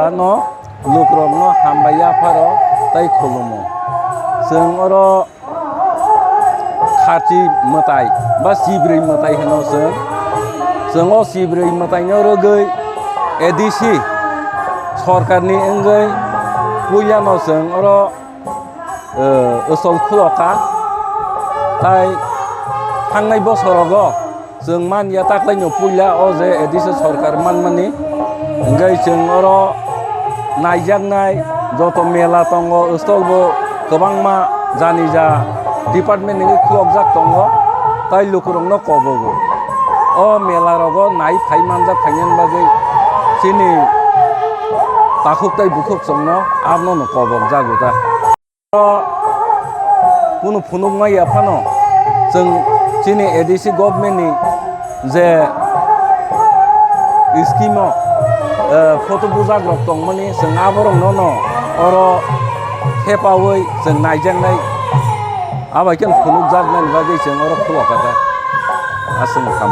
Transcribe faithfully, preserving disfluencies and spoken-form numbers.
Ano lukurokno hambai yapharo tei khulumo. Chwng oro kharchi mwtai ba chibrwi mwtai hino chwng. Chwng o chibrwi mwtaino rwgwi A D C sorkarni wngwi puilano chwng oro, eh, stol khulokha. Tai thangnai bosorogo chwng man ya taklaino puila o je A D C sorkar manmani. Hwnkhe chwng oro naijaknai joto mela tongo, stol bo kwbangma jani ja department ni khulokjak tongo, tai lukurokno kobogo. O mela rogo nai phai manjak phainani bagwi chini takhuk tai bukhuk chwngno abono kobokjago ta. Kunu phunuk maya phano chwng chini A D C government ni je scheme o, eh, photo bujak rok tongmani chwng aborok no no oro thepawi chwng naijaknai, abai khe phunukjaknai bagwi chwng oro khulokha ta. Aswk.